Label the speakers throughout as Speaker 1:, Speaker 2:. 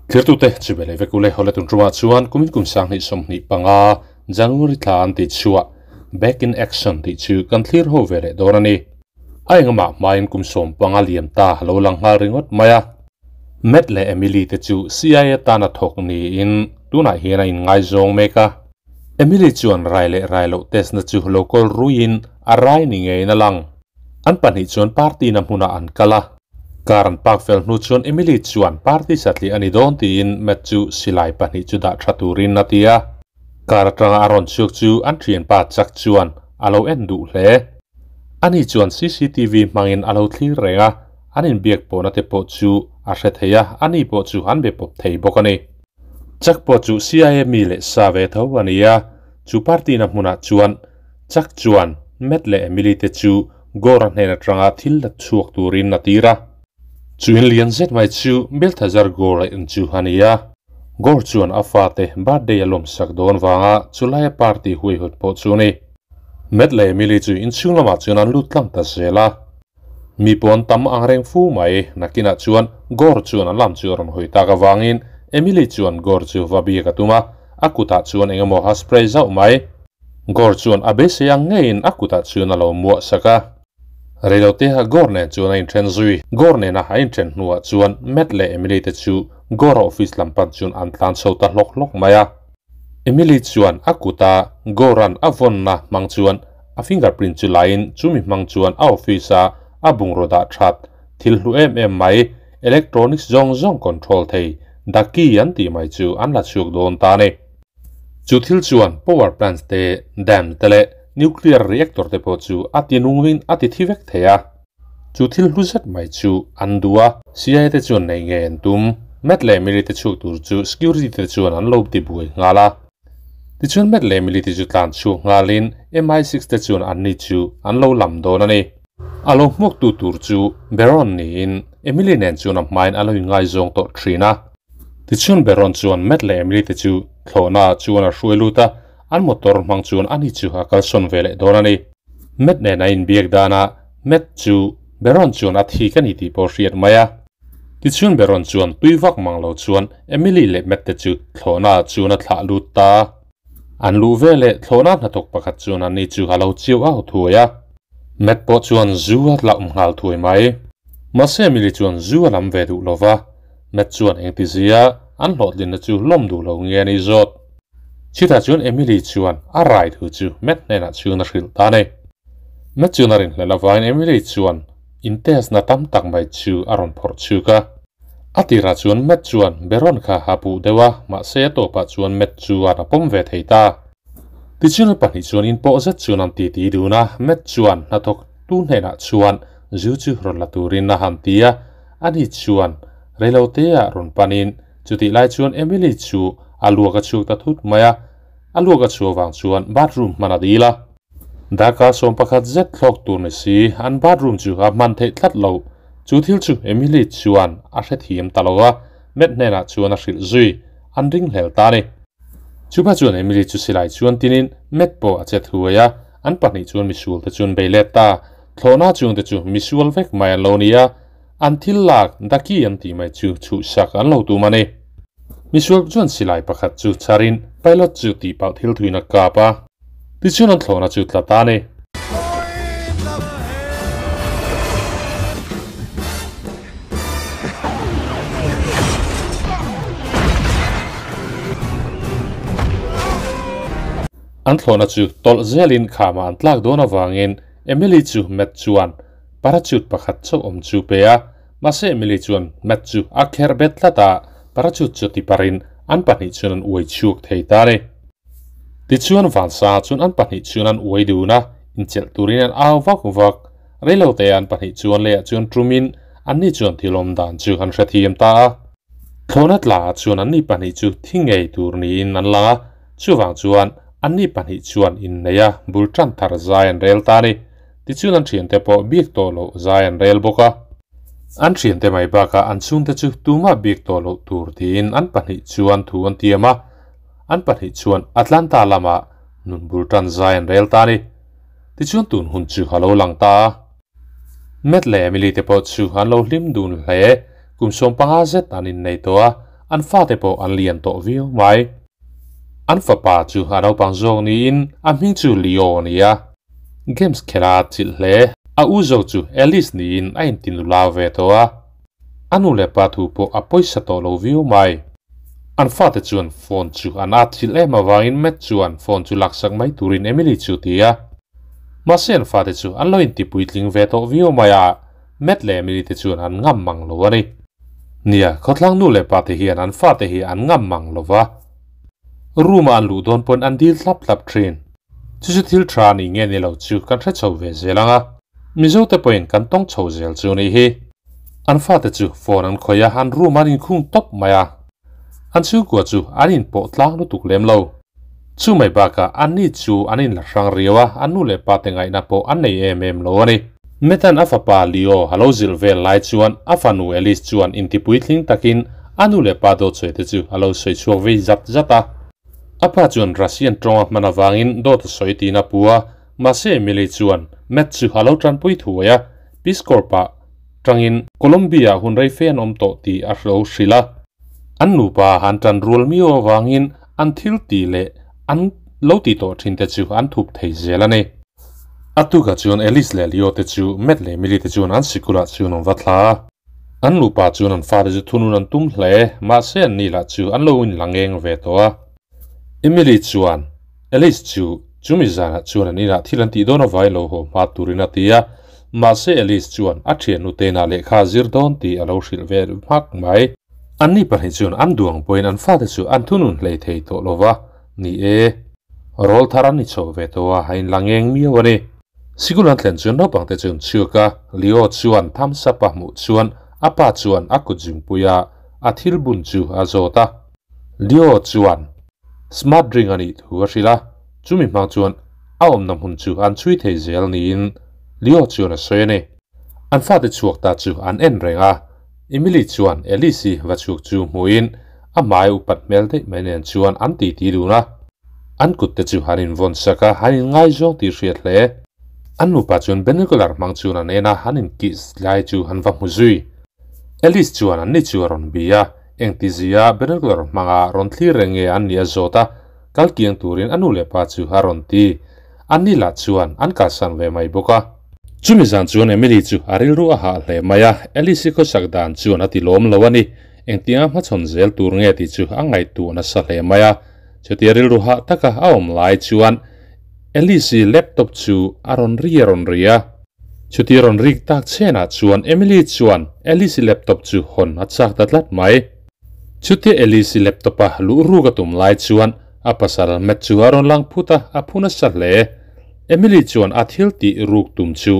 Speaker 1: Thirtute chibele vekule holetun ruma chuan kumin kum sang ni somni panga January thla an ti chua back in action ti chu kan thlir ho vele dorani aingama main kum som panga liam ta lo lang hal ringot maya Matt le Emily te chu CIA tana thok ni in tuna hian in ngai zong meka Emily chuan rai le rai lo test na chu local ruin arai ni ngei na lang an pahnih chuan party na hmuna an kala karan park fel hnu chuan Emily chuan party satli ani dawn tiin Matt chu silai pahnih chu dah tha turin na tia kar atanga a rawn chhuak chu an thian pa chak chuan alo en duh hle ani chuan CCTV hmangin alo thlir renga an in biak pawhna te pawh chu a hre thei a ani pawh chu an be pawp thei bawk ani chak pawh chu CIA mi leh sa ve tho ania chu party na hmunah chuan chak chuan Matt leh Emily te chu Gora hnen atanga thil la chhuak turin na tira chuin lian zet mai chu Belthazar Gore in chu ania Gore chuan a fa te birthday alom sak dawn wanga chulai party hui hot pawh chu ni Matt leh Emily chu in chhung lamah chuan an lut tlang ta zela mi pawn tam angreng fu mai nakina chuan Gore chuan an lam chu rawn hawi tak awangin Emily chuan Gore chu va biak a tuma a kutah chuan engemaw ha spray zauh mai Gore chuan a beisei ang ngeiin a kutah chuan a lo muah sak a reilote ha Gore nen chuan a inthen zui Gore nena a inthen hnuah chuan Matt leh Emily te chu Gore office lampan chuan an tlan chho ta hlawk hlawk mai a Emily chuan a kuta Goran a vawnna hmang chuan a fingerprint chu laiin chumi hmang chuan a office a a bungraw dah that thil hlu em em mai electronics zawng zawng control thei daki an tih mai chu an la chhuak dawn ta ni chu thil chuan power plants te dam te leh nuclear reactor te pawh chu a ti nungin a ti thi vek thei a chu thil hlu zet mai chu an dua CIA te chuan nei nge an tum Matt leh Emily te chhuak tur chu security te chuan an lo ti buai nghala tichuan Matt leh Emily te chu tlan chhuak nghalin MI6 te chuan an ni chu an lo lam dawn ani alo hmuak tu tur chu Baron niin Emily nen chuan a hmain alo ingai zawng tawh thin a tichuan Baron chuan Matt leh Emily te chu thlawhna chuan a hruai lut a an motor hmang chuan ani chu a kalsawn ve leh dawn ani Matt nen a inbiak dana Matt chu Baron chuan a thi ka ni tih pawh hriat mai a tichuan Baron chuan tuivak mang lo chuan Emily leh Matt te chu thlawhna chuan a thlah lut ta an lu ve leh thlawhna hnathawk pakhat chuan ani chu alo chiu au thuai a Matt pawh chuan zu a hlauh nghal thuai mai mahse Emily chuan zu a lam ve duh lova Matt chuan engti zia an hlawhtlinna chu hlawm duh lo nge ani zawt chutah chuan Emily chuan a rai thu chu Matt hnenah chuan a hrilh ta ni Matt chuan a rin hlel avangin Emily chuan in test na tam tak mai chu a rawn phawrh chuk a a tirah chuan Matt chuan Baron kha ha puh deuh a mahse a tawpah chuan Matt chuan a pawm ve thei ta tichuan pahnih chuan in pawh zet chuan an ti ti dun a Matt chuan hnathawk tu hnenah chuan zu chu rawn la turin a han ti a ani chuan reilote ah rawn panin chutih lai chuan Emily chu a luak a chhuak ta thut mai a a luak a chhuah vang chuan bathroom hman a dil a daka sawm pakhat zet thlawk tur ni si an bathroom chu a hman theih tlat lo chu thil chu Emily chuan a hre thiam ta lo a Matt hnenah chuan a hrilh zui an ring hlel ta ni chupa chuan Emily chu silai chuan tinin Matt pawh a che thuai a an pahnih chuan misual te chuan bei let ta thlawhna chung te chu misual vek mai an lo ni a an thil lak daki an tih mai chu chhuh sak an lo tum ani misual chuan silai pakhat chu charin pilot chu tih pah thil thuin a kap a tichuan an thlawhna chu tla ta ni an thlawhna chu tawlh zelin khama an tlak dawn awangin Emily chu Matt chuan parachute pakhat chauh awm chu pe a mahse Emily chuan Matt chu a kher bet tlat a parachute chu ti parin an pahnih chuan an uai chhuak thei ta ni tichuan vansa chuan an pahnih chuan an uai dun a inchelh turin an au vak vak reilote an pahnih chuan leh chuan trumin anni chuan thilawm dan chu an hre thiam ta a thlawhna tla chuan anni pahnih chu thi ngei tur niin an lang a chuwang chuan anni pahnih chuan in nei a bul tan thar zai an rel ta ni tichuan an thian te pawh biak tawh lo zai an rel bawk a an thian te mai baka an chhung te chu tuma biak tawh lo tur tiin an pahnih chuan thu an tiam a an pahnih chuan Atlanta lama nun bul tan zai an rel ta ni tichuan tun hun chu halo lang ta Matt leh Emily te pawh chu an lo hlim dun hle kum som panga zet an in nei to a an fate pawh an lian tawh viau mai. An fapa chu a naupang zawk niin a hming chu Leo a ni a. Games khela chilh hle. A u zawk chu Alice niin a intinula ve tawh a. A nu leh pa thu pawh a pawisa tawh lo viau mai. An fate chuan phone chu an at chilh em avangin Matt chuan phone chu laksak mai turin Emily chu ti a. Mahse an fate chu an lo inti puitling ve tawh viau mai a, Matt leh Emily te chuan an ngam mang lo a ni. Nia, khawthlang nu leh pa te hian an fate hi an ngam mang lo va. Room a an luh dawn pawn an dil thlap thlap thin. Chu chu thil tha ni nge ni lo chu kan hre chho ve zel ang a. Mizo te pawhin kan tawng chho zel chu nih hi. An fate chu phone an khawih a, an room an inkhung tawp mai a. An chhungkua chu an inpawh tlang lutuk lem lo. Chu mai bakah anni chu an inla hrang riau a, an nu leh pa te ngaihna pawh an nei em em lo a ni. Metan a fapa Leo a lo zilh vel lai chuan a fanu Alice chuan intipuitling takin a nu leh pa dawtsawi te chu a lo sawi chhuak vei zat zat a. A pa chuan Russian tawng a hman avangin dawt a sawi tiin a pu a, mahse Emily chuan Matt chu a lo tanpui thuai a, Peace Corps-ah tangin Colombia-ah hun rei fe an awm tawh tih a lo hrilh a. An nupa han tan rual miau avangin an thil tih leh an lo tih tawh thin te chu an thup thei zel a ni. A tukah chuan Alice leh Leo te chu Matt leh Emily te chuan an sikulah chuan an va thla a. An nupa chuan an fate chu thunun an tum hle, mahse an ni lah chu an lo inla ngeng ve tawh a. Emily chuan Alice chu chumi zanah chuan an inah thil an tih dawn avangin lo haw hma turin a ti a, mahse Alice chuan a thiannu te inah lehkha a zir dawn tih a lo hrilh ve hmak mai. Anni pahnih chuan an duang pawhin an fate chu an thunun hlei thei tawh lo va, ni e, rawl thar an ni chho ve tawh a, a inla ngeng miau a ni. Sikul an thlen chuan naupangte chu an chhuak a, Leo chuan thumbs up a hmuh chuan a pa chuan a kut zungpui a, a thil bun chu a zawt a. Leo chuan smart ring a nih thu a hrilh a, chumi hmang chuan a awmna hmun chu an chhui thei zel niin Leo chuan a sawi a ni. An fate chhuak ta chu an en reng a, Emily chuan Alice-i va chhuak chu hmuhin a hmai upat hmel daih mai nen chuan an titi dun a. An kut te chu han invawn sak a, han inngaizawng tih hriat hle. An nupa chuan binocular hmang chuan an en a, han inkiss lai chu han va hmu zui. Alice chuan an ni chu a rawn bi a, engtizia binocular hmanga rawn thlir reng nge an nih a zawt a, kal kiang turin a nu leh pa chu a rawn ti. An ni lah chuan an kalsan ve mai bawk a. Chumi zan chuan Emily chu a rilru a hah hle mai a, Alice-i khawsak dan chuan a ti lawm lo a ni. Engtianga hmachhawn zel tur nge tih chu a ngaihtuah nasa hle mai a. Chutia rilru hah taka a awm lai chuan Alice-i laptop chu a rawn ri a rawn ri a. Chutia rawn rik tak chenah chuan Emily chuan Alice-i laptop chu hawn a chak ta tlat mai. Chutia Alice-i laptop-a luh ruk a tum lai chuan a pasal Matt chu a rawn lang phut a, a phu nasa hle. Emily chuan a thil tih ruk tum chu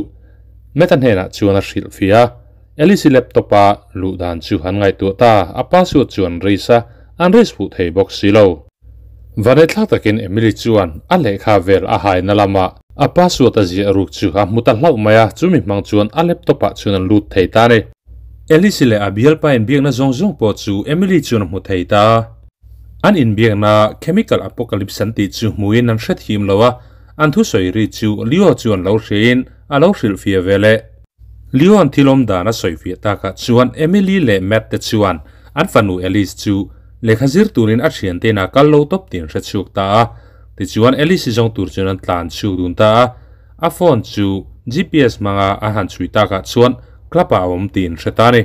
Speaker 1: Matt-a hnenah chuan a hrilhfiah a. Alice-i laptop-a luh dan chu an ngaihtuah ta, a password chu an raise a, an raise fuh thei bawk si lo. Vanethlak takin Emily chuan a lehkha vel a haina lamah a password a ziah ruk chu a hmu ta hlauh mai a, chumi hmang chuan a laptop-ah chuan an lut thei ta a ni. Alice-i leh a bialpa inbiakna zawng zawng pawh chu Emily chuan a hmu thei ta. An inbiakna chemical apocalypse an tih chu hmuin an hrethiam lo a, an thusawi ri chu Leo chuan lo hriain a lo hrilhfiah ve leh. Leon thil awm dan a sawifiah takah chuan Emily leh Matt te chuan an fanu Alice chu lehkha zir turin a thiante inah kal lo tawp tih an hre chhuak ta a. Tichuan Alice-i zawng tur chuan an tlan chhuak dun ta a. A phone chu GPS hmanga a han chhui takah chuan club-ah a awm tih an hre ta a ni.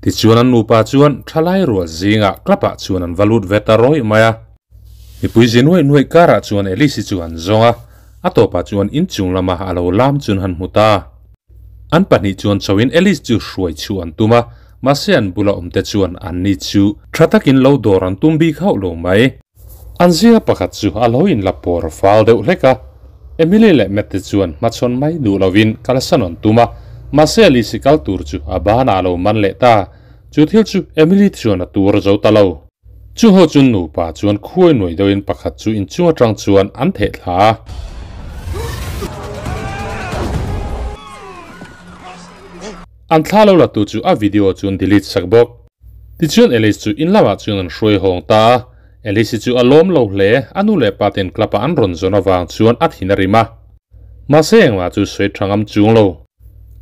Speaker 1: Tichuan an nupa chuan thalai rual zingah club-ah chuan an va lut ve ta rawih mai a. Mipui zi nuaih nuaih karah chuan Alice-i chu an zawng a. A tawpah chuan inchung lama a lo lam chun han hmu ta. An pahnih chuan chauhin Alice chu hruai chhuah an tum a, mahse an bula awmte chuan anni chu tha takin lo dawr an tum bik hauh lo mai. An zinga pakhat chu a lo inla pawr fal deuh hlek a, Emily leh Matt te chuan hmachhawn mai duh lovin kalsan an tum a, mahse Alice i kal tur chu a banah a lo man leh ta. Chu thil chu Emily chuan a tur zo ta lo. Chu ho chu nupa chuan khuai nuai deuhin pakhat chu inchung atang chuan an theh thla a. An thla lo la tu chu a video chu an delete sak bawk. Tichuan Alice chu in lamah chuan an hruai hawng ta a. Alice chu a lawm lo hle, a nu leh pa ten club ah an rawn zawn avang chuan a thin a rim a. Mahse engmah chu sawi tha ngam chung lo.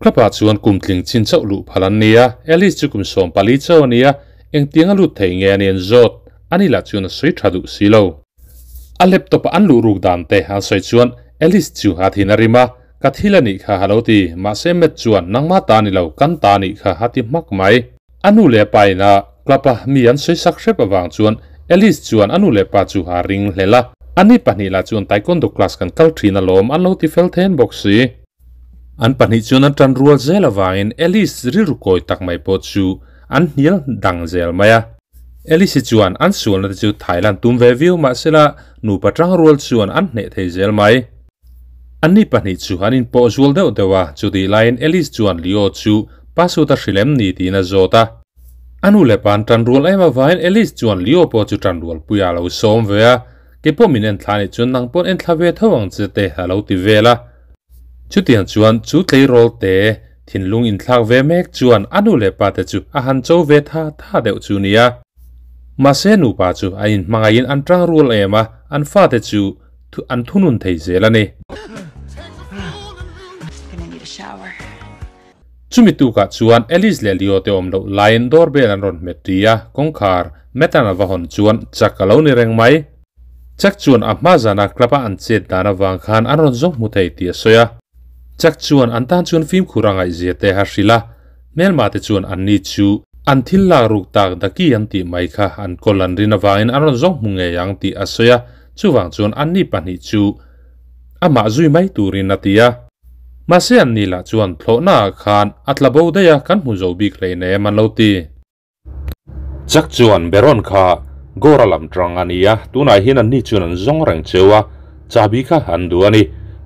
Speaker 1: Club ah chuan kum tling chin chauh luh phal an ni a, Alice chu kum 14 chauh a ni a. Engtianga lut thei nge anih an zawt? Ani lah chuan a sawi tha duh si lo. A laptop a an luh ruk dan te an sawi chuan Alice chu a thin a rim a, Ka thil a nih kha a lo ti. Mahse Matt chuan nangmah ta ni lo, kan ta a nih kha a ti hmak mai. A nu leh a pa ina club a mi an sawi sak hrep avang chuan Alice chuan a nu leh pa chu a ring hlel a. Ani pahnih lah chuan Taekwondo class kan kal thin alawm an lo ti fel then bawk si. An pahnih chuan an tan rual zel avangin Alice rilru kawi tak mai pawh chu an hnial dang zel mai a. Alice chuan an sualna te chu Thailand tum ve viau mahsela nupa tang rual chuan an hneh thei zel mai. Anni pahnih chu an inpawh zual deuh deuh a, chutih laiin Alice chuan Leo chu password a hrilh em ni tiin a zawt a. A nu leh pa an tan rual em avangin Alice chuan Leo pawh chu tan rualpui a lo sawm ve a, Kei pawh min en thla anih chuan nang pawn en thla ve tho ang che te a lo ti vel a. Chutiang chuan chu tleirawl te thinlung inthlak ve mek chuan a nu leh pa te chu a han cho ve tha tha deuh chu nia. Mahse nupa chu a inhmangaihin an tang rual em a, an fate chu an thunun thei zel a ni. Chumi tukah chuan Alice leh Leo te awm loh laiin doorbell an rawn hmet ri a, kawngkhar Matt-a'n a va hawn chuan Chuck a lo ni reng mai. Chuck chuan a hma zana club-a an chet dan avang khan an rawn zawng hmu thei tih a sawi a. Chuck chuan an tan chuan fimkhur a ngaihzia te a hrilh a, hmelma te chuan anni chu an thil lak ruk tak daki an tih mai kha an kawl an rin avangin an rawn zawng hmu ngei ang tih a sawi a, chuvang chuan anni pahnih chu amah zui mai turin a ti a. Mahse an ni lah chuan thlawhna ah khan a tla bo daih a, kan hmu zo bik hleinem an lo ti. Chuck chuan Baron kha Gora lam tang a ni a, tunah hian an ni chuan an zawng reng cheu a, chabi kha an duh a ni.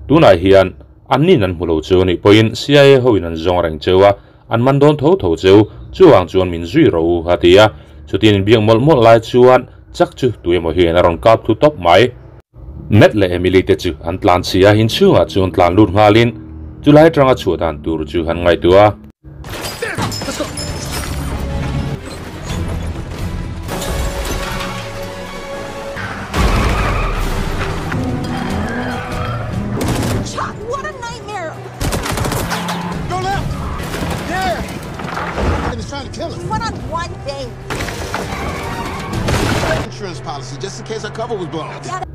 Speaker 1: Tunah hian an nin an hmu lo cheu anih pawhin CIA hoin an zawng reng cheu a, an man dawn tho tho cheu, chuvang chuan min zui rawh u a ti a. Chutin inbiak mawlh mawlh lai chuan Chuck chu tuemaw hian a rawn kap thu tawp mai. Matt leh Emily te chu an tlan chhi a, inchhungah chuan tlan lut nghalin chulai atanga chhuah dan tur chu an ngaihtuah a.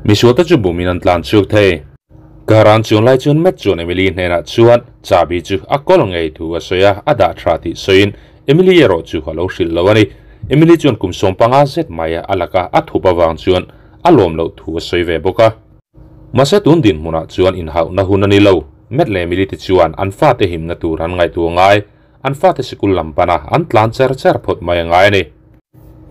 Speaker 1: Misual te chu bumin an tlan chhuak thei. Car an chuan lai chuan Matt chuan Emily hnenah chuan chabi chu a kawl ngei thu a sawi a, a dah tha tih sawiin Emily erawh chu a lo hrilh lo a ni. Emily chuan kum 15 zet mai a laka a thup avang chuan a lawm loh thu a sawi ve bawk a. Mahse tun dinhmunah chuan inhauhna hun a ni lo. Matt leh Emily te chuan an fate himna tur an ngaihtuah ngai. An fate sikul lam pana an tlan cher cher phawt mai a ngai a ni.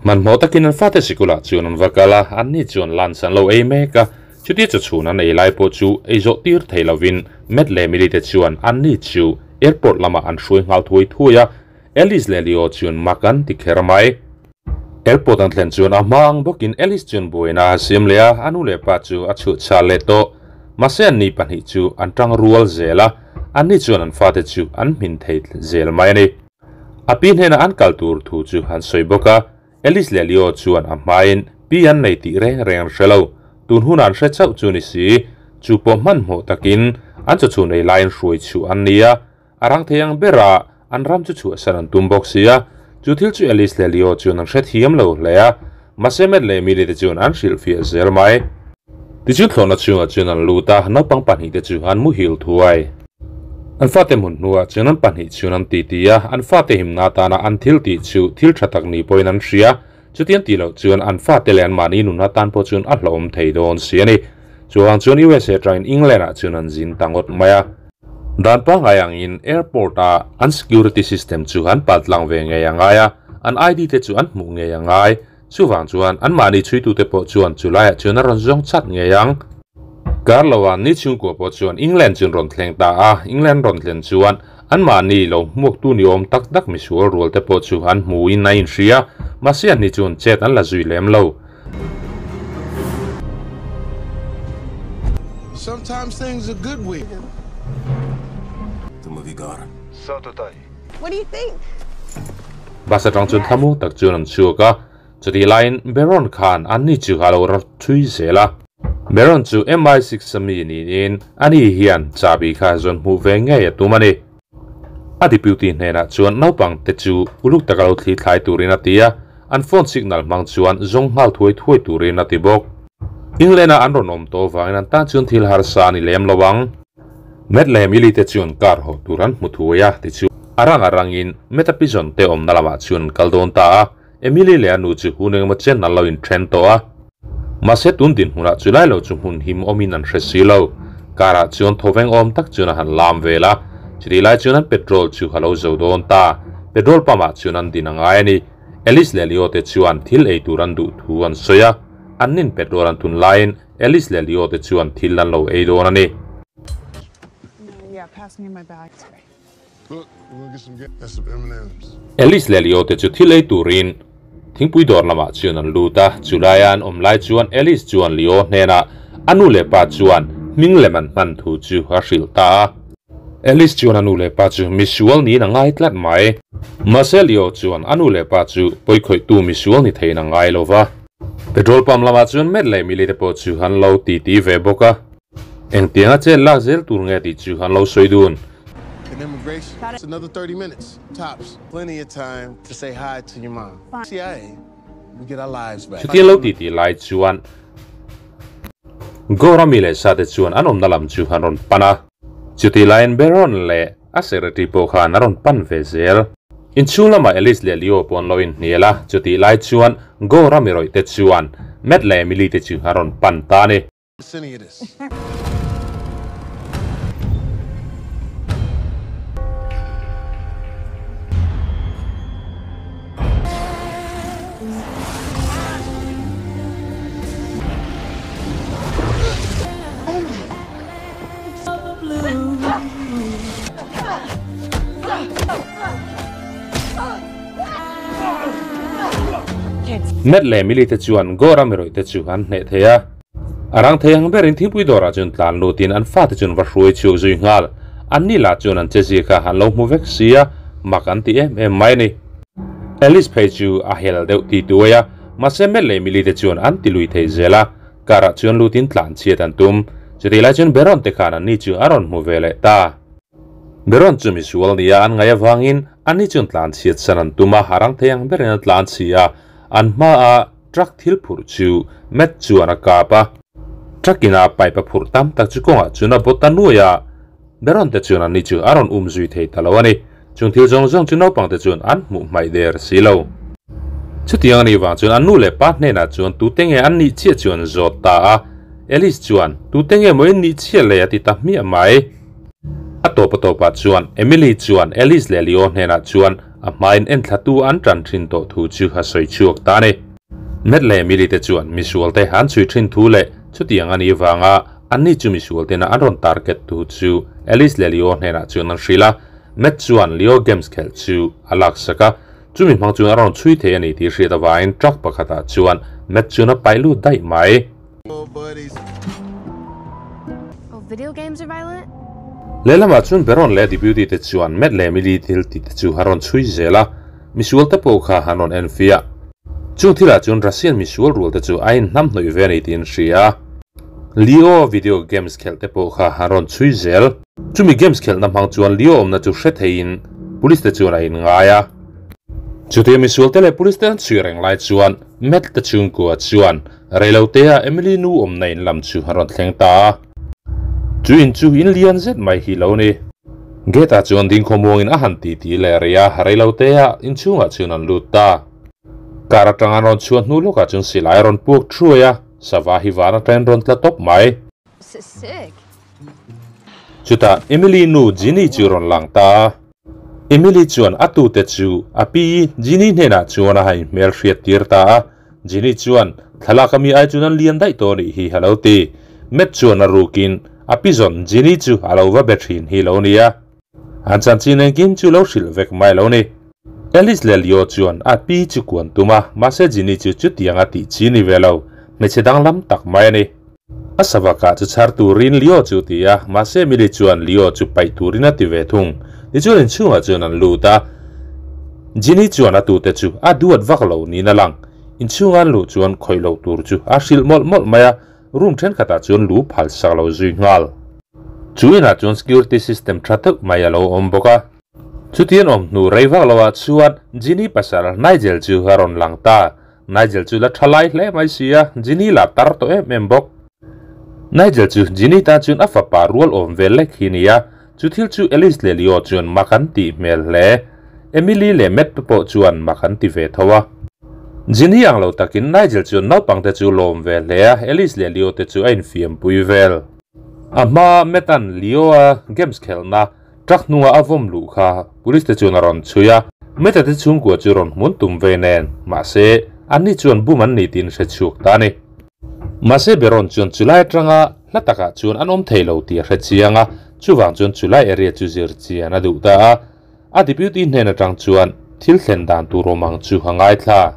Speaker 1: Hmanhmawh takin an fate sikulah chuan an va kal a, anni chuan lunch an lo ei mek a. Chutia chawchhun an ei lai pawh chu ei zawh tir thei lovin Matt leh Emily te chuan anni chu airport lamah an hruai nghal thuai thuai a, Alice leh Leo chuan mak an ti kher mai. Airport an thlen chuan a hma ang bawkin Alice chuan buaina a siam leh a, a nu leh pa chu a chhuah chhal leh tawh. Mahse anni pahnih chu an tang rual zel a, anni chuan an fate chu an hmin thei zel mai a ni. A pi hnena an kal tur thu chu an sawi bawk a, Alice leh Leo chuan a hmain pi an nei tih reng reng an hre lo. Tun hunah an hre chauh chu ni si, chu pawh hmanhmawh takin an chawchhun ei laiin hruai chhuah an ni a, a rang thei ang bera an ram chu chhuahsan an tum bawk si a, chu thil chu Alice leh Leo chuan an hrethiam lo hle a, mahse Matt leh Emily te chuan an hrilhfiah zel mai. Tichuan thlawhna chhungah chuan an lut a, naupang pahnih te chu an muhil thuai. An fate hmun hnuah chuan an pahnih chuan an titi a, an fate himna atana an thil tih chu thil tha tak ni pawhin an hria. Chutiang tih loh chuan an fate leh anmahni nun atan pawh chuan a hlauhawm thei dawn si a ni. Chuvang chuan USA atangin England ah chuan an zin ta ngawt mai a. Dan pangngai angin airport a an security system chu an paltlang ve ngei a ngai a, an ID te chu an hmuh ngei a ngai. Chuvang chuan anmahni chhuitute pawh chuan chu laiah chuan a rawn zawng chat ngei ang. Carlo-a ni chhungkua pawh chuan England chu an rawn thleng ta a, England rawn thlen chuan anmahni lo hmuaktu ni awm tak tak misual rual te pawh chu an hmuin a inhria, mahse anni chuan chet an la zui lem lo.
Speaker 2: Sometimes things are good weird. The movie got him. What do you think?
Speaker 1: Bus atang chuan thlamuang tak chuan an chhuak a, chutih laiin Baron khan anni chu a lo rawt thui zel a. Baron chu MI6 a mi niin ani hian chabi kha zawn hmuh ve ngei a tum a ni. A deputy hnenah chuan naupang te chu uluk taka lo thli thlai turin a ti a, An phone signal hmang chuan zawng nghal thuai thuai turin a ti bawk. England-a an rawn awm tawh avangin an tan chuan thil harsa a ni lem lo ang. Matt leh Emily te chuan car haw tur an hmu thuai a, tichuan a rang a rangin Matt-a pigeon te awmna lamah chuan an kal dawn ta a. Emily leh a nu chu hun engemaw chen an lo inthen tawh a. Mahse tun dinhmunah chu lai lo chu hmun him awmin an hre si lo. Car ah chuan thawveng awm tak chuan a han lam vel a, chutih lai chuan an petrol chu a lo zo dawn ta. Petrol pump ah chuan an din a ngai a ni. Alice leh Leo te chuan thil ei tur an duh thu an sawi a, an nin petrol an thun laiin Alice leh Leo te chuan thil an lo ei dawn a ni. Alice leh Leo te chu thil ei turin thingpui dawr lamah chuan an lut a, chulaia an awm lai chuan Alice chuan Leo hnenah a nu leh pa chuan hming lem an hman thu chu a hrilh ta a. Alice chuan a nu leh pa chu misual niin a ngai tlat mai. Mahse Leo chuan a nu leh pa chu pawikhawihtu misual ni theiin a ngai lo va. Petrol pump lamah chuan Matt leh Millie te pawh chu an lo titi ve bawk a. Engtianga chet lak zel tur nge tih chu an lo sawi dun. Chutia lo titi lai chuan Gora mi leh sa te chuan an awmna lam chu an rawn pan a. Chutih laiin Baron leh a secretary pawh khan a rawn pan ve zel. Inchhung lamah Alice leh Leo pawh an lo inhnial a, chutih lai chuan Gora mi rawih te chuan Matt leh Emily te chu a rawn pan ta a ni. Matt leh Millie te chuan Gora mirawih te chu an hneh thei a. A rang thei ang berin thingpui dawrah chuan tlan lutin an fate chuan va hruai chhuak zui nghal. An ni lah chuan an che zia kha an lo hmu vek si a, mak an ti em em mai a ni. Alice phei chu a hel deuh ti tuai a, mahse Matt leh Millie te chuan an ti lui thei zel a. Car ah chuan lutin tlan chhiat an tum. Chutih lai chuan Baron te khan anni chu a rawn hmu ve leh ta. Baron chu misual nia an ngaih avangin anni chuan tlan chhiat san an tum a, a rang thei ang berin an tlan chhi a, an hmaah truck thil phurh chu Matt chuan a kap a. Truck ina pipe a phurh tam tak chu kawngah chuan a bawt ta nuai a, Baron te chuan anni chu a rawn um zui thei ta lo a ni. Chung thil zawng zawng chu naupang te chuan an hmuh hmaih der si lo. Chutiang a nih vang chuan an nu leh pa hnenah chuan tute nge an nih chiah chu an zawt ta a. Alice chuan, Tute nge maw in nih chiah le? a ti ta hmiah mai. A tawp a tawpah chuan Emily chuan Alice leh Leo hnenah chuan a hmain enthlatu an tan thin tawh thu chu a sawi chhuak ta a ni. Matt leh Emily te chuan misual te an chhui thin thu leh chutiang a nih vanga anni chu misual tena an rawn target thu chu Alice leh Leo hnenah chuan an hrilh a. Matt chuan Leo games khelh chu a laksak a, chumi hmang chuan a rawn chhui thei a ni tih hriat avangin truck pakhatah chuan Matt chuan a paih lut daih mai. Lehlamah chuan Baron leh Deputy te chuan Matt leh Emily thil tih te chu a rawn chhui zel a, misual te pawh kha an rawn enfiah. Chung thilah chuan Russian misual rual te chu a inhnamhnawih ve a ni tih an hria. Leo video games khelh te pawh kha an rawn chhui zel. Chumi games khelhna hmang chuan Leo awmna chu hre theiin police te chuan a inngai a. Chutia misual te leh police te an chhui reng lai chuan Matt te chhungkua chuan Reilotea Emily nu awmna in lam chu a rawn thleng ta a. Chu in chu in lian zet mai hi lo ni. Gate ah chuan ding khawmuangin a han ti ti leh rih a, reilotea inchhungah chuan an lut ta. Car atang an rawn chhuah hnu lawkah chuan silai a rawn puak thuai a, sava hi van atangin rawn tla tawp mai. Chutah Emily nu Ginny chu rawn lang ta a. Emily chuan a tute chu a pi Ginny hnenah chuan a han inhmel hriat tir ta a. Ginny chuan, Thlalak a mi ai chuan an lian daih tawh anih hi a lo ti. Matt chuan a rukin a pi zawn Ginny chu a lo va be thin hi lo nia. An chanchin engkim chu lo hrilh vek mai lo ni. Alice leh Leo chuan a pi chu kuan tum a, mahse Ginny chu chutiang a tih chi ni ve lo, hmeichhe danglam tak mai a ni. A savakah chu chhar turin Leo chu ti a, mahse Millie chuan Leo chu paih turin a ti ve thung. Tichuan inchhungah chuan an lut a, Ginny chuan a tute chu a duat vak lo niin a lang. Inchhunga an luh chuan khawih loh tur chu a hrilh mawlh mawlh mai a, room thenkhatah chuan lu phal sak lo zui nghal. Chu inah chuan security system tha deuh mai a lo awm bawk a. Chutian awm hnu rei vak loah chuan Ginny pasal Nigel chu a rawn lang ta. Nigel chu la tha lai hle mai si a, Ginny la tar tawh em em bawk. Nigel chu Ginny tan chuan a fapa rual awm vel lek hi nia, chu thil chu Alice leh Leo chuan mak an tih hmel hle. Emily leh Matt te pawh chuan mak an ti ve tho a. Ginny ang lo takin Nigel chuan naupang te chu lawm ve hle a, Alice leh Leo te chu a infiampui vel. A hmaa Matt-a'n Leo-a games khelhna Truck hnunga a vawm luh kha police te chuan a rawn chhui a, Meta te chhungkua chu rawn hmun tum ve nen, mahse, anni chuan bum an ni tiin hre chhuak ta a ni. Mahse, Baron chuan chulai atanga hla takah chuan an awm thei lo tih a hre chiang a, chuvang chuan chulai area chu zir chian a duh ta a. A deputy hnen atang chuan thil thlen dan tur awm ang chu a ngaithla.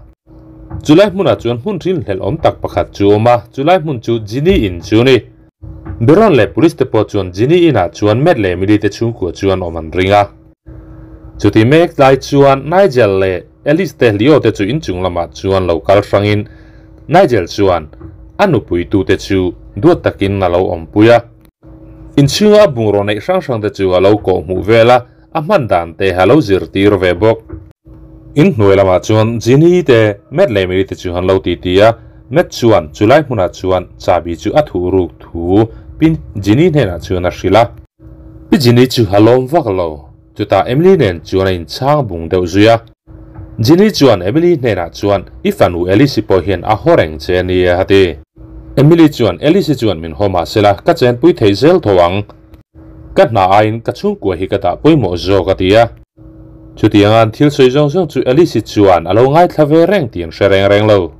Speaker 1: Chulai hmunah chuan hmun rinhlelh awm tak pakhat chu a awm a, chulai hmun chu Ginny in chu a ni. Baron leh Police te pawh chuan Ginny inah chuan Matt leh Emily te chhungkua chuan awm an ring a. Chuti mek tlai chuan Nigel leh Alice te Leo te chu inchung lamah chuan lo kal hrangin Nigel chuan a nupui tute chu duat takin a lo awmpui a. Inchhunga a bungraw neih hrang hrang te chu a lo kawh hmuh vel a, a hman dan te a lo zirtir ve bawk. In hnuai lamah chuan Ginny te, Matt leh Emily te chu an lo titi a, Matt chuan chulai hmunah chuan chabi chu a thuh ruk thu pin Ginny hnenah chuan a hrilh a. Pi Ginny chu a lawm vak lo, chutah Emily nen chuan a inchhang bung deuh zui a. Ginny chuan Emily hnenah chuan I fanu Alice-i pawh hian a haw reng che a nia a ti. Emily chuan Alice-i chuan min haw mah sela ka chenpui thei zel tho ang. Ka hna aiin ka chhungkua hi ka dah pawimawh zawk a ti a. Chutianga'n thil sawi zawng zawng chu Alice-i chuan a lo ngaithla ve reng tih an hre reng reng lo.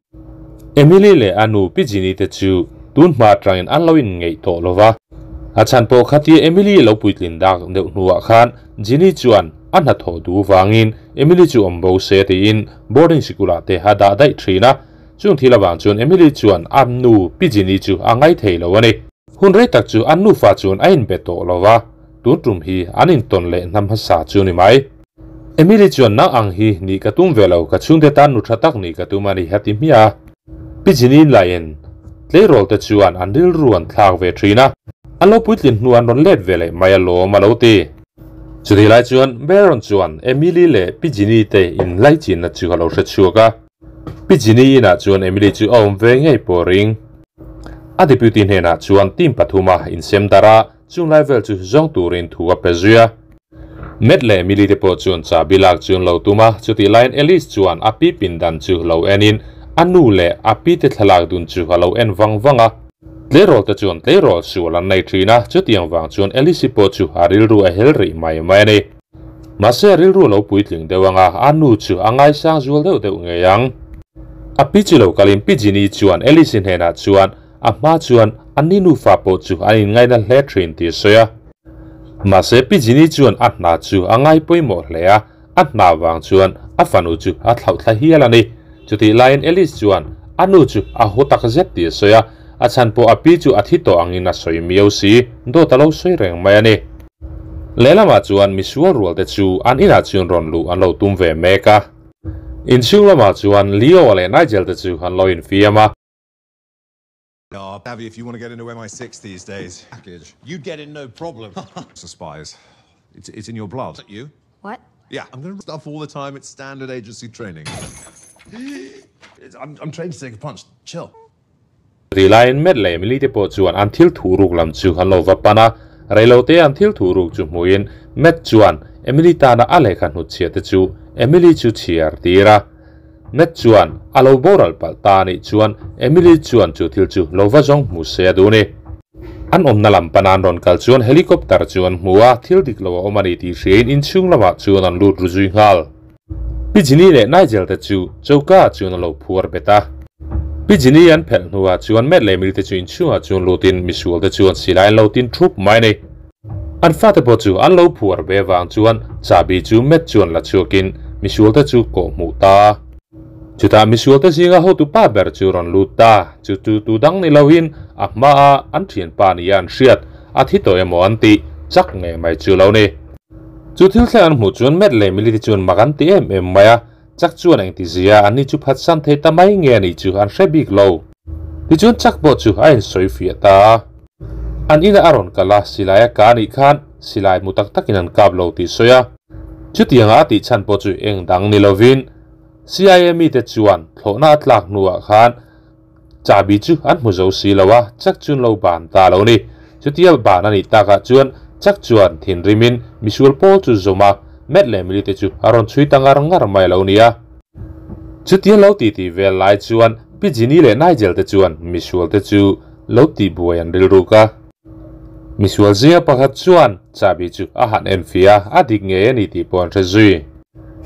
Speaker 1: Emily leh a nu Pi Ginny te chu tun hma atangin an lo inngeih tawh lo va. A chhan pawh khatia Emily lo puitlin dak deuh hnuah khan Ginny chuan a hnathawh duh vangin Emily chu awm bo se tiin boarding sikulah te a dah daih thin a. Chung thil avang chuan Emily chuan a nu Pi Ginny chu a ngaithei lo a ni. Hun rei tak chu an nufa chuan a inbe tawh lo va, tun tum hi an intawn leh hnam hmasa chu ni mai. Emily chuan nang ang hi nih ka tum ve lo, ka chhungte tan nu tha tak nih ka tum a ni a ti hmiah a. Pi Ginny laiin tleirawl te chuan an rilru an thlak ve thin a, an lo puitlin hnu an rawn let ve leh mai alawm a lo ti. Chutih lai chuan Baron chuan Emily leh Pi Ginny te inlaichinna chu a lo hre chhuak a. Pi Ginny inah chuan Emily chu a awm ve ngei pawh ring. A deputy hnenah chuan team pathuma insem darh a, chung lai vel chu zawng turin thu a pe zui a. Matt leh Emily te pawh chuan chabi lak chu an lo tum a, chutih laiin Alice chuan a pi pindan chu lo enin a nu leh a pi te thlalak dun chu a lo en vang vang a. Tleirawl te chuan tleirawl sual an nei thin a, chutiang vang chuan Alice-i pawh chu a rilru a hel rih mai mai a ni. Mahse a rilru a lo puitling deuh ang a, a nu chu a ngaisang zual deuh deuh ngei ang. A pi chu lo kalin Pi Ginny chuan Alice-i hnenah chuan a hma chuan an ni nufa pawh chu an inngaina hle thin tih a sawi a. Mahse Pi Ginny chuan a hna chu a ngai pawimawh hle a, a hna vang chuan a fanu chu a thlauh thla hial a ni. Chutih laiin Alice chuan a nu chu a haw tak zet tih a sawi a, a chhan pawh a pi chu a thi tawh angin a sawi miau si, dawt a lo sawi reng mai a ni. Lehlamah chuan misual rual te chu an inah chuan rawn luh an lo tum ve mek a. Inchhung lamah chuan Leo leh Nigel te chu an lo infiam a.
Speaker 2: Avi, if you want to get into MI6 these days. Package. You'd get in no problem. It's spies. It's, it's in your blood. You? What? Yeah, I'm gonna stuff all the time. It's standard agency training. It's, I'm, I'm trained to take a punch. Chill.
Speaker 1: Ri laiin Matt leh Emily te pawh chuan an thil thuh ruk lam chu an lo va pan a. Reilote an thil thuh ruk chu hmuhin Matt chuan Emily tana a lehkha hnutchhiah te chu Emily chu chhiar tir a. Matt chuan a lo boral palh ta a nih chuan Emily chuan chu thil chu lo va zawng hmu se a duh ni. An awmna lam pana an rawn kal chuan helicopter chu an hmu a, thil dik lo a awm a ni tih hriain inchhung lamah chuan an lut ru zui nghal. Pi Ginny leh Nigel te chu choka ah chuan a lo phuar bet a. Pi Ginny an phelh hnuah chuan Matt leh Emily te chu inchhungah chuan lutin misual te chuan silai an lo tin thup mai a ni. An fate pawh chu an lo phuar ve vang chuan chahbi chu Matt chuan la chhuakin misualte chu kawh hmuh ta. Chutah misualte zinga hotu pa ber chu rawn lut ta, chu chu tu dang ni loin a hmaa an thianpa nia an hriat a thi tawh emaw an tih chak ngei mai chu lo ni. Chu thil thleng an hmuh chuan Matt leh Millie te chuan mak an ti em em mai a, chak chuan engtizia an ni chu phatsan thei ta mai nge a nih chu an hre bik lo. Tichuan chak pawh chu a insawifiah ta a. An ina a rawn kal a, silai a kah anih khan silai hmu tak takin an kap lo tih sawi a. Chutianga a tih chhan pawh chu eng dang ni lovin CIA mite chuan thlawhna a tlak hnuah khan chabi chu an hmu zo si lo a, Chuck chuan lo ban ta lo ni. Chutia ban a nih takah chuan Chuck chuan thinrimin misual pawl chu zawm a, Matt leh Millie te chu a rawn chhui ta ngar ngar mai lo nia. Chutia lo titi vel lai chuan Pi Ginny leh Nigel te chuan misual te chu lo tihbuai an rilruk a. Misual zinga pakhat chuan chabi chu a han en fia a, a dik ngei a ni tih pawh an hre zui.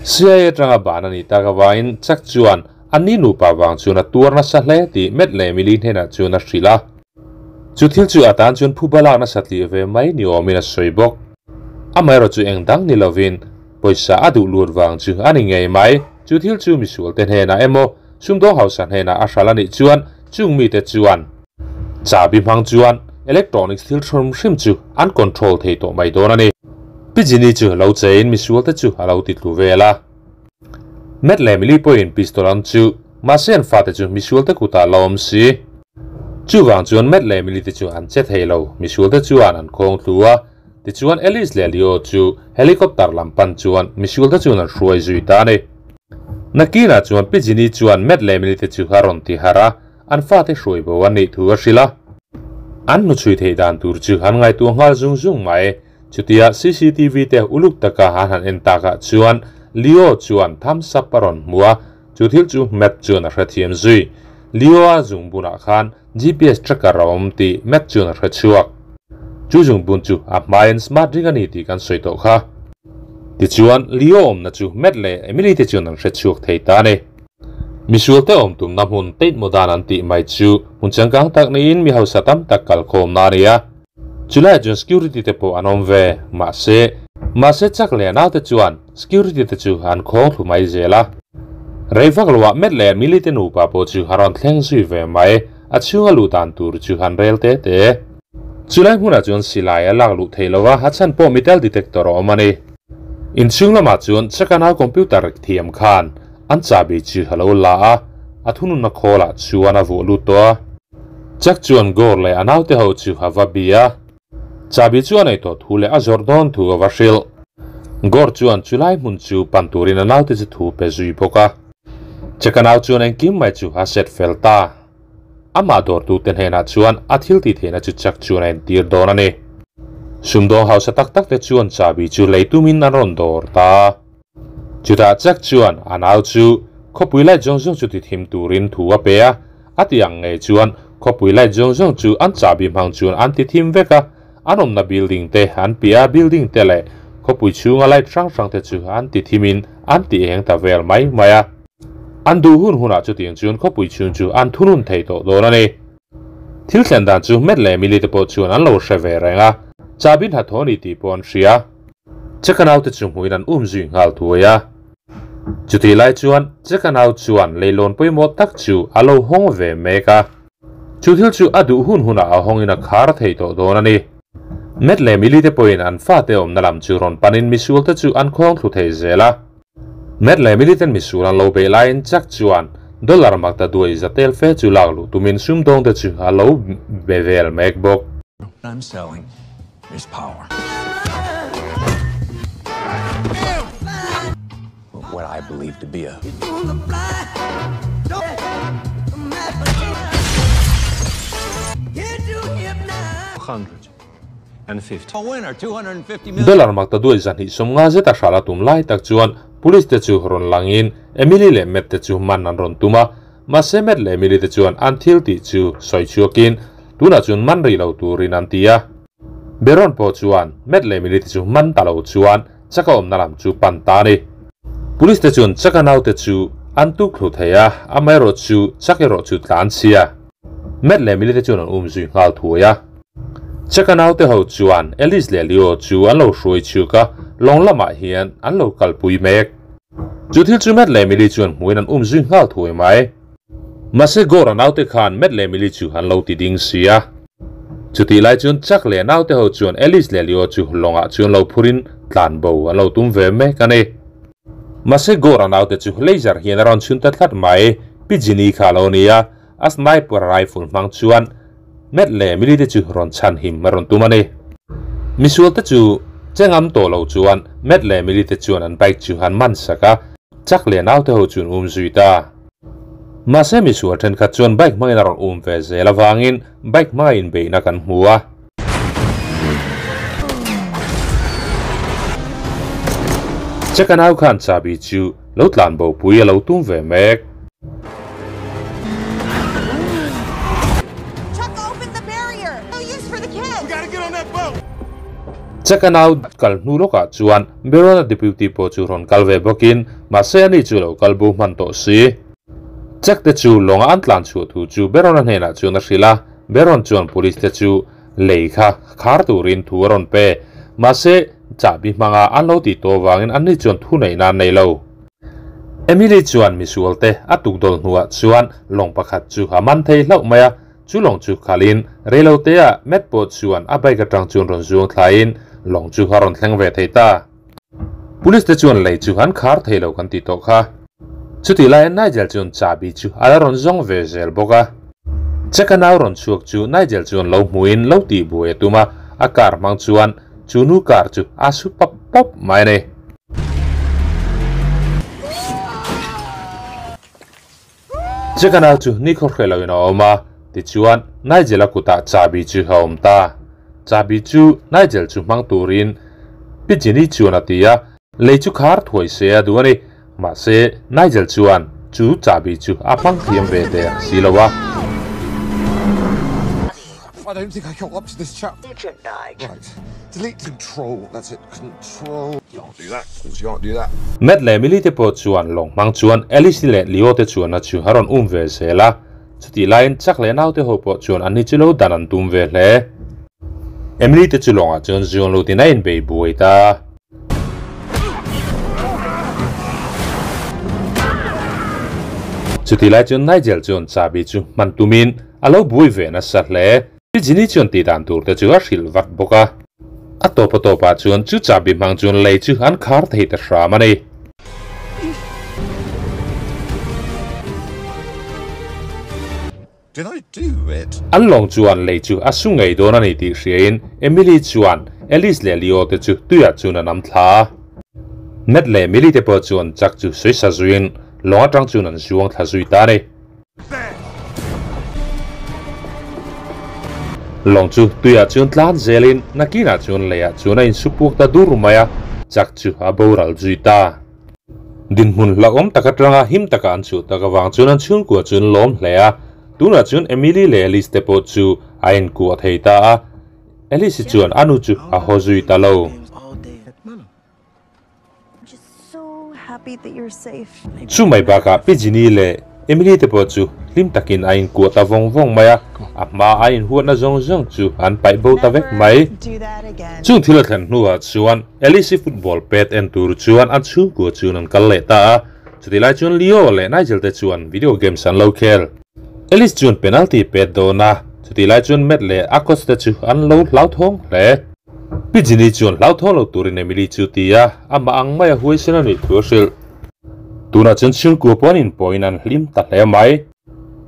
Speaker 1: CIA atanga ban a nih tak avangin Chuck chuan a ni nupa vang chuan a tuar nasa hle tih Matt leh Emily hnenah chuan a hrilh a. Chu thil chu a tan chuan phuba lak nasa tlih ve mai ni awmin a sawi bawk. Amaherawh chu eng dang ni lovin pawisa a duh lut vang chu a ni ngei mai. Chu thil chu misualte hnenah emaw sumdawng hausa hnenah a hral a nih chuan chung mite chuan chabi hmang chuan electronics thil hrim hrim chu an control thei tawh mai dawn a ni. Pi Ginny chu lo chein misualte chu a lo ti tlu vel a. Matt leh Millie pawhin pistol an chuh, mahse an fate chu misualte kutah la awm si. Chuvang chuan Matt leh Millie te chu an che thei lo, misualte chuan an khawng tlu a. Tichuan Alice leh Leo chu helicopter lam pan chuan misualte chuan an hruai zui ta a ni. Nakinah chuan Pi Ginny chuan Matt leh Millie te chu a rawn ti harh a, an fate hruai bo an nih thu a hrilh a. An hnuchhui theih dan tur chu an ngaihtuah nghal zung zung mai. Chutia cctv te uluk taka an han en takah chuan Leo chuan thumbs up a rawn hmu a, chu thil chu Matt chuan a hrethiam zui. Leo-a zungbunah khan GPS tracker a awm tih Matt chuan a hre chhuak. Chu zungbun chu a hmain smart ring a ni tih kan sawi tawh kha. Tichuan, Leo awmna chu Matt leh Emily te chuan an hre chhuak thei ta a ni. Misualte awm tumna hmun Tate Modern an tih mai chu hmun changkang tak niin mi hausa tam tak kalkhawmna a ni a. Chulaiah chuan security te pawh an awm ve, mahse, mahse chak leh naute chuan security te chu an khawng thlu mai zel a. Rei vak loah Matt leh Millie te nupa pawh chu a rawn thleng zui ve mai, a chhunga luh dan tur chu an rel te te. Chulai hmunah chuan silai a lak luh theih lo a, a chhan pawh metal detector a awm a ni. Inchhung lamah chuan chaka nau computer thiam khan an chahbi chu a lo la a, a thununna khawlah chuan a vuah lut tawh a. Chuck chuan Gore leh a naute ho chu a va bi a, chahbi chu a nei tawh thu leh a zawrh dawn thu a va hrilh. Gore chuan chulai hmun chu pan turin a naute chu thu pe zui bawk a. Chuck a nau chuan engkim mai chu a set fel ta. Amah dawrtute hnenah chuan a thil tih theihna chu Chuck chuan a entir dawn a ni. Sumdawng hausa tak tak te chuan chahbi chu lei tumin an rawn dawr ta. Chutah Chuck chuan a nau chu khawpui light zawng zawng chu ti thim turin thu a pe a, a ti ang ngei chuan khawpui light zawng zawng chu an chahbi hmang chuan an ti thim vek a, an awmna building te an piah a, building te leh khawpui chhunga light hrang hrang te chu an ti thimin an ti eng ta vel mai mai a. An duh hun hunah chutiang chuan khawpui chhung chu an thunun thei tawh dawn a ni. Thil thlen dan chu Matt leh Emily te pawh chuan an lo hre ve reng a, chahbi hnathawh a ni tih pawh an hria. Cheka naute chu hmuin an um zui nghal thuai a. Chutih lai chuan Cheka nau chuan leilawn pawimawh tak chu a lo hawng ve mek a. Chu thil chu a duh hun hunah a hawngin a khar thei tawh dawn a ni. Matt leh Emily te pawhin an fate awmna lam chu rawn panin misualte chu an khawng thlu thei zel a. Matt leh Emily ten misual an lo beih laiin Chuck chuan dollar mak ta duai za tel fe chu lak luh tumin sumdawngte chu a lo be vel mek bawk.
Speaker 2: I'm selling is power. What I believe to be a
Speaker 1: Dollar mak ta duai zahnih sawmnga zeta hral a tum lai tak chuan police te chu rawn langin Emily leh Matt te chu man an rawn tum a, mahse Matt leh Emily te chuan an thil tih chu sawi chhuakin tunah chuan man rih lo turin an ti a. Baron pawh chuan Matt leh Emily te chu man ta lo chuan chaka awmna lam chu pan ta a ni. Police te chuan chaka naute chu an tuk thlu thei a, amaherawh chu chak erawh chu tlan chhia. Matt leh Emily te chuan an um zui nghal thuai a. Chaka naute ho chuan Alice leh Leo chu an lo hruai chhuk a, lawng lamah hian an lo kalpui mek. Chu thil chu Matt leh Emily chuan hmuin an um zui nghal thuai mai. Mahse Gore-a naute khan Matt leh Emily chu an lo ti ding si a. Chutih lai chuan Chuck leh naute ho chuan Alice leh Leo chu lawngah chuan lo phurin tlan bo an lo tum ve mek a ni. Mahse Gore-a naute chu laser hian a rawn chhun ta tlat mai. Pi Ginny kha a lo ni a, a sniper rifle hmang chuan Matt leh Emily te chu rawn chhan him a rawn tum a ni. Misual te chu Chengam to lo chuan Matt leh Emily te chuan an bike chu an man sak a, Chuck leh naute ho chuan um zui ta. Mahse misual thenkhat chuan bike hmangin a rawn um ve zel avangin bike hmanga inbeihna kan hmu a. Chuck a nau khan chahbi chu lo tlan bo pui a lo tum ve mek. Chuck a nau kal hnu lawkah chuan Baron-a deputy pawh chu rawn kal ve bawkin mahse ani chu lo kal bo hman tawh si. Chuck te chu lawnga an tlan chhuah thu chu Baron-a hnenah chuan a hrilh a, Baron chuan police te chu lei kha khar turin thu a rawn pe. Mahse, chahbi hmanga an lo tih tawh avangin anni chuan thu neihna an nei lo. Emily chuan misual te a tukdawl hnuah chuan lawng pakhat chu a man thei hlauh mai a, chu lawng chu khalhin reiloteah Matt pawh chuan a bike atang chuan rawn zuang thlaiin lawng chu a rawn thleng ve thei ta. Police te chuan lei chu an khar thei lo kan tih tawh kha. Chutih laiin Nigel chuan chahbi chu a la rawn zawng ve zel bawk a. Jack a nau rawn chhuak chu Nigel chuan lo hmuhin lo tih buai a tum a, a car hmang chuan chu nu car chu a su pawp pawp mai a ni. Jack a nau chu nikhaw hre loin a awm a, tichuan Nigel a kutah chahbi chu a awm ta. Chahbi chu Nigel chu hmang turin Pi Jenny chuan a ti a, lei chu khar thuai se a duh a ni. Mahse, Nigel chuan chu chahbi chu a hmang thiam ve der si lo a.
Speaker 2: I don't think I got up to this chap. Did you, Nigel? Right. Delete control. That's it. Control. You can't do that. You can't do that.
Speaker 1: Matt leh Millie te pawh chuan lawng hmang chuan Alice leh Leo te chuan a chu a rawn um ve zel a. Chutih laiin Chuck leh naute ho pawh chuan an ni chu lo dan an tum ve hle. Emily te chu lawngah chuan zuang lutin a inbei buai ta. Chutih lai chuan Nigel chuan chahbi chu hman tumin a lo buai ve nasa hle. Pi Ginny chuan tih dan tur te chu a hrilh vat bawk a. A tawp a tawpah chuan chu chahbi hmang chuan lei chu an khar thei ta hram a ni.
Speaker 2: Did I do it?
Speaker 1: An lawng chuan lei chu a su ngei dawn a ni tih hriain Emily chuan Alice leh Leo te chu tuiah chuan an am thla a. Matt leh Millie te pawh chuan Chuck chu sawi sa zuiin lawng atang chuan an zuang thla zui ta a ni. Lawng chu tuiah chuan tlan zelin nakinah chuan leiah chuan a insupuak ta dur mai a, Chuck chu a boral zui ta. Dinhmun hlauhawm tak atanga him taka an chhuh tak avang chuan an chhungkua chu an lawm hle a, tunah chuan Emily leh Alice te pawh chu a inkuah thei ta a, Alice chuan a nu chu a haw zui ta lo. Chu mai bakah Pi Ginny leh Emily te pawh chu hlim takin a inkuah ta vawng vawng mai a, a hma a inhuatna zawng zawng chu an paih bo ta vek mai. Chung thil a thlen hnuah chuan Alice-i football pet en tur chuan an chhungkua chuan an kal leh ta a, chutih lai chuan Leo leh Nigel te chuan video games an lo khel. Alice chuan penalty pet dawn a, chutih lai chuan Matt leh a coach te chu an lo hlauthawng hle. Pi Ginny chuan hlauthawng lo turin Emily chu ti a, amah ang maia huaisen a nih thu a hrilh. Tunah chuan chhungkua pawh an inpawhin an hlim ta hle mai.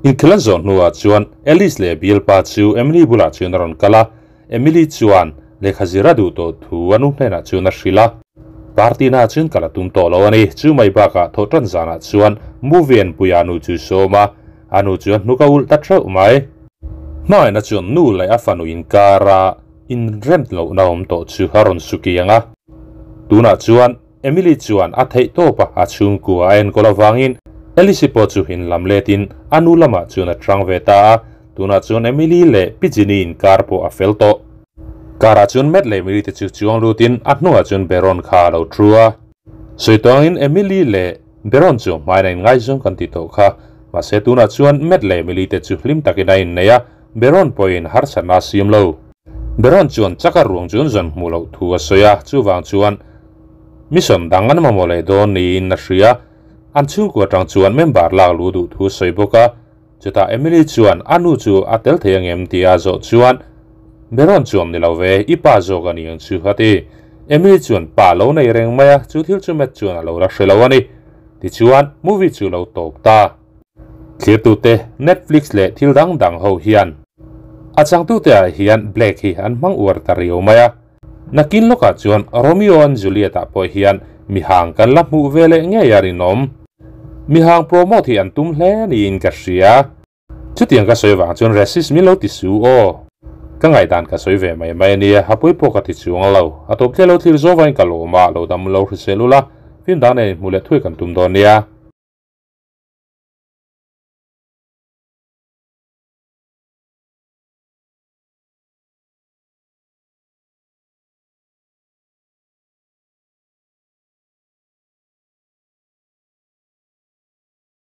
Speaker 1: Inkhel an zawh hnuah chuan Alice leh bialpa chu Emily bulah chuan a rawn kal a, Emily chuan lehkha zir a duh tawh thu a nu hnenah chuan a hrilh a. Party na chuan kal a tum tawh lo a ni. Chu mai bakah thawhtan zanah chuan movie en puia a nu chu sawm a, a nu chuan hnuk a ulh ta theuh mai. Hmangaihna chuan nu leh a fanu inkara inrem lohna awm tawh chu a rawn su kiang a. Tunah chuan Emily chuan a theih tawp a, a chhungkua a enkawl avangin Alice pawh chu inlam letin a nu lamah chuan a hrang ve ta a. Tunah chuan Emily leh Pi Ginny inkar pawh a fel tawh. Car-ah chuan Matt leh Emily te chu chuang lutin a hnungah chuan Baron kha a lo thu a. Sawi tawngin Emily leh Baron chu hmain a inngaizawng kan ti tawh kha. Mahse tunah chuan Matt leh Emily te chu hlim takin a innei a, Baron pawhin harsatna a siam lo. Baron chuan chaka ruang chu an zawn hmuh loh thu a sawi a, chuvang chuan mission dang an mamawh leh dawn niin a hria. An chhungkua atang chuan member lak luh duh thu a sawi bawk a. Chutah Emily chuan a nu chu a tel thei angem tih a zawh chuan, Baron chuan ni lo ve, i pa zawk a ni ang chu a ti. Emily chuan pa lo nei reng mai a, chu thil chu Matt chuan a lo la hre lo a ni. Tichuan, movie chu lo tawp ta. Thlirtute, Netflix leh thil dang dang ho hian a changtute ah hian Blake hi an hmang uar ta riau mai a. Nakin lawkah chuan Romeo and Juliet ah pawh hian mihang kan la hmuh ve leh ngei a rinawm. Mihang promote hi an tum hle niin ka hria. Chutiang ka sawi vang chuan racist min lo ti su aw. Ka ngaihdan ka sawi ve mai mai ania, a pawi pawh ka ti chuang lo. A tawp tle lo thlir zawvain ka lawm a, lo dam lo hrisel ula, fim dang nen inhmuh leh thuai kan tum dawn nia.